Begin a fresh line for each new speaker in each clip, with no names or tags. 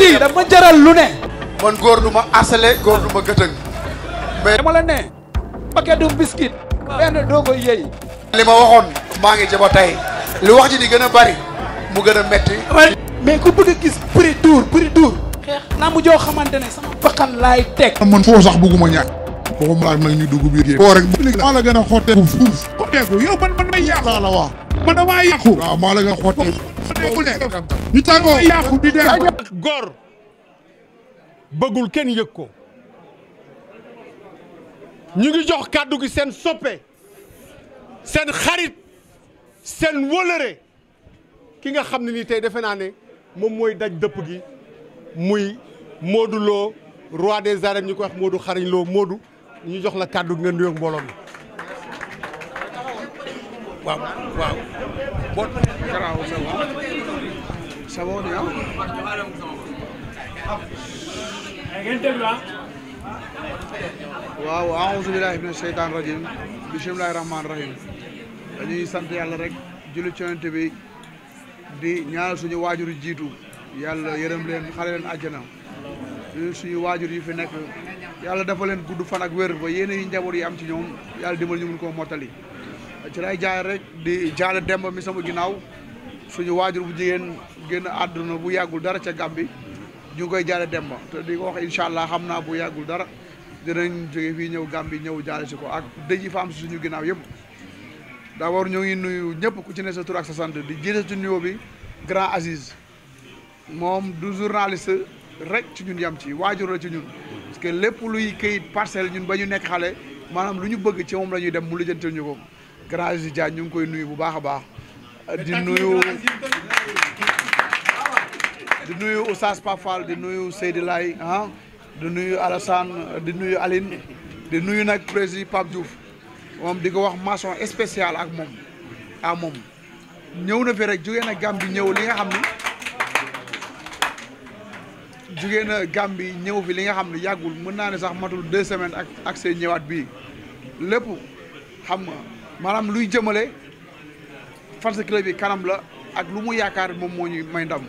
kii dama jaral lu ne.
man góor du ma asale góor du ma gëtëng. mais
dama la ne. paquet du biscuit. benn doo ko yëy.
li ma waxoon maa ngi jaba tey li wax ji di gën a bari mu gën a metti.
mais ku bëgg a gis prix dur. xeex naa mu joo xamante ne sama bakkan laay teg.
man foo sax bëgguma ñàkk. waxuma laa nag ñu dugg biir géej. foo rek maa la gën a xotteeku fuuf. xotteeku yow man may yàqu. la wax man damaa yàqu. waaw maa la gën a xotteeku. ñu tàggoo yàqu di dee.
góor bëggul kenn yëg ko. ñu ngi jox kàddu gi seen soppe seen xarit seen wólëre ki nga xam ne nii tey defe naa ne moom mooy daj dëpp gi muy Modou Lo roi des arènes ñu ko wax Modou xarañ Lo Modou ñu jox la kàddu gi nga nuyoog mbooloo mi.
waaw. bon. garaaw ça va bien. waaw a'uuzu billaahi mina sheytaani rajiim bismillaahi rahmaani rahiim dañuy sant yàlla rek julli ci Yonent bi di ñaanal suñu waajur yi jiitu yàlla yërëm leen xale leen àjjana suñu waajur yi fi nekk yàlla dafa leen gudd fan ak wér ba yéene yi njaboot yi am ci ñoom yàlla dimbal ñu mun koo mottali ci lay jaay rek di jaale Demba mi sama ginnaaw suñu waajur bu jigéen génn àdduna bu yàggul dara ca Gàmbi ñu ngi koy jaale Demba te di ko wax incha allah xam naa bu yàggul dara dinañ jóge fii ñëw Gàmbi ñëw jaale si ko ak dëj yi fa am si suñu ginnaaw yëpp d'abord ñoo ngi nuyu ñëpp ku ci ne sa tur ak sa sant di jiite ci nuyoo bi grand Aziz moom du journaliste rek ci ñun yam ci waajur la ci ñun parce que lépp luy këyit parcelle ñun ba ñu nekk xale maanaam lu ñu bëgg ci moom la ñuy dem mu lijjantil ñu ko grand Aziz Diagne ñu ngi koy nuyu bu baax a baax di nuyu Oustaz Pape Fall di nuyu Seydi Laye di nuyu Alassane di nuyu Aline di nuyu nag président Pape Diouf moom di ko wax mention spéciale ak moom ñëw na fi rek jógee na Gambie ñëw li nga xam ni jógee na Gambie ñëw fi li nga xam ne yàggul mën naa ne sax matul 2 semaines ak seen ñëwaat bii lépp xam nga maanaam luy jëmale fans club bi kanam la ak lu mu yaakaar moom moo ñu may ndam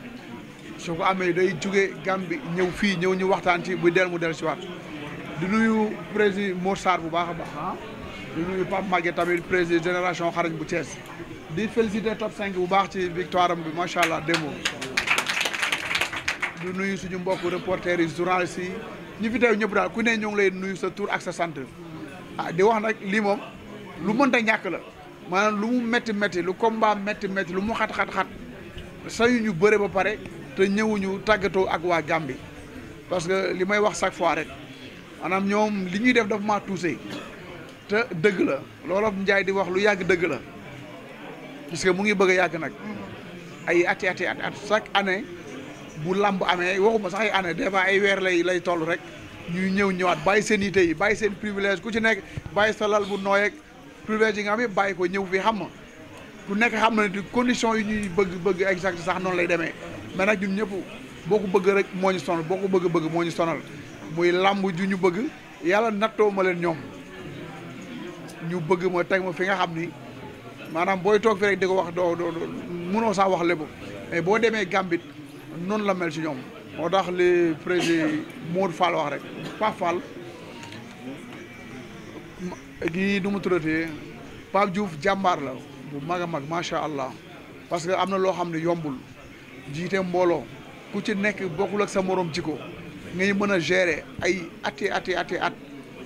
soo ko amee day jóge Gambie ñëw fii ñëw ñu waxtaan ci bu del mu del si waat di nuyu président Mor Sarr bu baax a baax di nuyu Pape Maguette tamit président génération xarañ bu Thiès di féliciter top 5 bu baax ci victoire am bi macha allah démb di nuyu suñu mbokk reporters yi journalistes yi ñi fi teew ñëpp daal ku ne ñoo ngi lay nuyu sa tur ak sa sant di wax nag lii moom lu mënta ñàkk la maanaam lu mu métti lu combat métti lu mu xat sañu ñu bëre ba pare te ñëwuñu tàggatoo ak waa Gambie parce que li may wax chaque fois rek maanaam ñoom li ñuy def dafa maa touché te dëgg la loolu Njaay di wax lu yàgg dëgg la parce que mu ngi bëgg a yàgg nag ay at chaque année bu làmb amee waxuma sax ay année des fois ay weer lay toll rek ñuy ñëwaat bàyyi seen yite yi bàyyi seen privilège ku ci nekk bàyyi sa lal bu nooy ak privilège yi nga am yëpp bàyyi ko ñëw fi xam nga ku nekk xam na ne condition yi ñuy bëgg exact sax noonu lay demee mais nag ñun ñëpp boo ko bëgg rek moo ñu sonal boo ko bëgg moo ñu sonal muy làmb ju ñu bëgg yàlla nattoo ma leen ñoom ñu bëgg ma teg ma fi nga xam ni maanaam booy toog fi rek di ko wax doo mënoo sax wax lépp mais boo demee Gambit noonu la mel ci ñoom moo tax li président Modou Fall wax rek Pape Fall kii du ma tuddati Pape Diouf jàmbaar la bu mag a mag macha allah parce que am na loo xam ne yombul jiite mbooloo ku ci nekk bokkul ak sa morom ci ko ngay mën a gérer ay at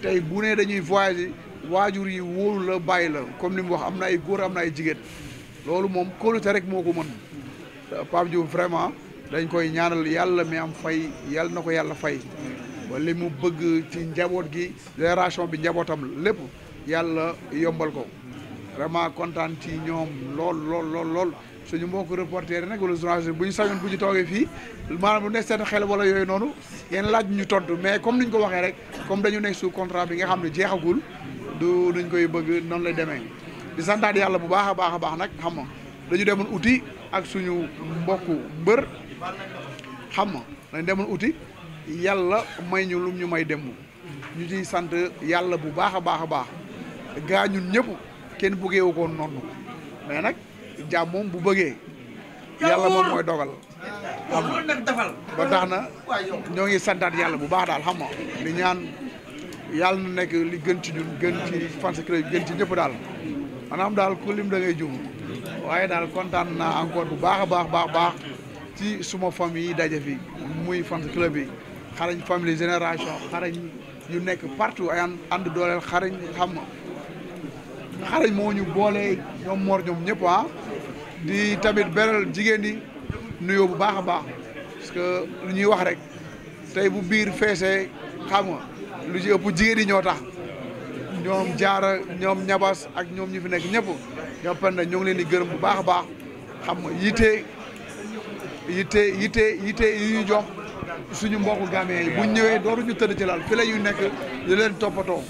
tey bu ne dañuy voyager waajur yi wóolu la bàyyi la comme ni mu wax am na ay góor am na ay jigéen loolu moom kóolute rek moo ko mën Pape Diouf vraiment dañ koy ñaanal yàlla mi am fay yàlla na ko yàlla fay ba li mu bëgg ci njaboot gi génération bi njabootam lépp yàlla yombal ko vraiment kontaan ci ñoom lool suñu mbokku reporter yi nag wala journaliste bu ñu sañoon bu ñu toogee fii maanaam bu nekk seen xel wala yooyu noonu yéen laaj ñu tontu mais comme ni ñu ko waxee rek comme dañu nekk sous contrat bi nga xam ne jeexagul du nuñ koy bëgg noonu lay demee di santaat yàlla bu baax a baax nag xam nga dañu demoon uti ak suñu mbokku mbër xam nga dañ demoon uti yàlla may ñu lum ñu may dem ñu ciy sant yàlla bu baax a baax gaa ñun ñëpp kenn bëggee wu ko noonu mais nag jàmm moom bu bëggee yàlla moom mooy dogal xam nga ba tax na ñoo ngi santaat yàlla bu baax daal xam nga di ñaan yàlla na nekk li gën ci ñun gën ci fans club gën ci ñëpp daal maanaam daal ku lim da ngay jum waaye daal kontaan naa encore bu baax a baax ci suma famille yi daje fi muy fans club yi xarañ famille génération xarañ yu nekk partout ay ànd dooleel xarañ xam nga xarañ moo ñu boole ñoom Mor ñoom ñëpp di tamit beral jigéen ñi nuyoo bu baax a baax parce que lu ñuy wax rek tey bu biir feesee xam nga lu ci ëpp jigéen ñi ñoo tax ñoom jaara ñoom ñabas ak ñoom ñi fi nekk ñëpp ñoo penda ñoo ngi leen di gërëm bu baax a baax xam nga yitte yi ñu jox suñu mbokku Gambien yi buñ ñëwee dootuñu tëdd ci lal fi la ñu nekk di leen toppatoo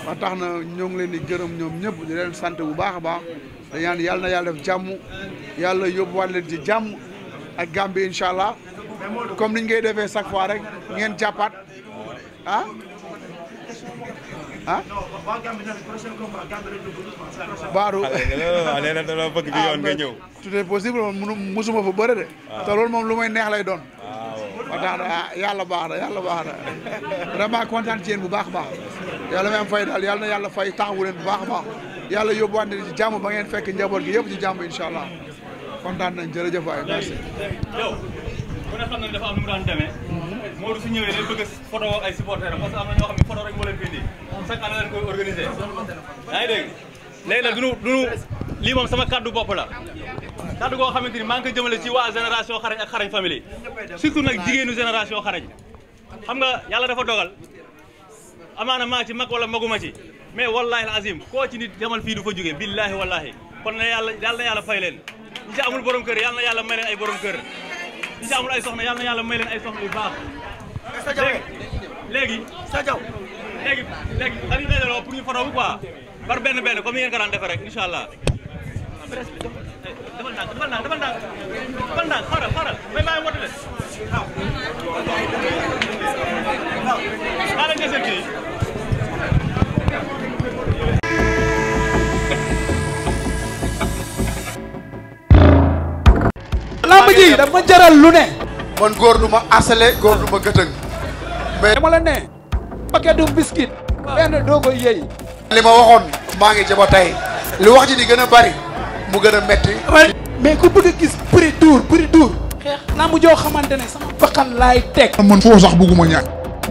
ba tax na ñoo ngi leen di gërëm ñoom ñëpp di leen sant bu baax a baax da ñaan yàlla na yàlla def jàmm yàlla yóbbuwaat leen ci jàmm ak Gambie incha allah comme niñ koy defee chaque fois rek ngeen jàppaat Baaru
nee na dama bëgg bi yoon nga ñëw.
tout est possible moom musuma fa bëre de. te loolu moom lu may neex lay doon. waaw tax na yàlla baax na vraiment kontaan ci yéen bu baax a baax yàlla may am fay daal yàlla na yàlla fay taxawu leen bu baax a baax yàlla yóbbuwaat leen ci jàmm ba ngeen fekk njaboot gi yëpp ci jàmm incha allah kontaan nañ jërëjëf waay merci.
yow ku ne xam na dafa am nu mu daan demee. Modou su ñëwee day bëgg a photo ak ay supporters parce que am na ñoo xam ne photo rek moo leen fi indi chaque année leen koy organisé. yaa ngi dégg léegi nag duñu lii moom sama kaddu bopp la kaddu goo xamante ni maa ngi ko jëmale ci waa génération xarañ ak xarañ famille surtout nag jigéenu génération xarañ xam nga yàlla dafa dogal amaana maa ci mag wala maguma ci mais wallahi azim koo ci nit jamal fii du fa jógee billahi wallahi kon na yàlla fay leen ñi ci amul borom kër yàlla na yàlla may leen ay borom kër ñi ci amul ay soxna yàlla na yàlla may leen ay soxna yu baax léegi dañu dajaloo pour ñu photo bu quoi par benn comme ni ngeen ko daan defee rek incha allah defal ndànk xaaral may bàyyi moto de xaaral nga seet
lamb ji dama jaral lu ne.
man góor du ma asale góor du ma gëtëng mais
dama la ne paquet du biscuit benn doo koy yëy.
li ma waxoon maa ngi jaba tey li wax ji di gën a bari mu gën a metti
mais ku bëgg a gis prix dur xeex lamb joo xamante ne sama bakkan laay teg.
man foo sax bëgguma ñàkk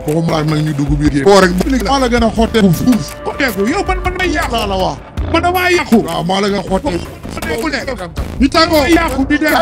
waxuma laaj nag ñu dugg biir géej foo rek maa la gën a xotteeku fuuf xotteeku yow man may yàqu la wax man damaa yàqu waaw maa la gën a xotteeku ñu tàggoo yàqu di dem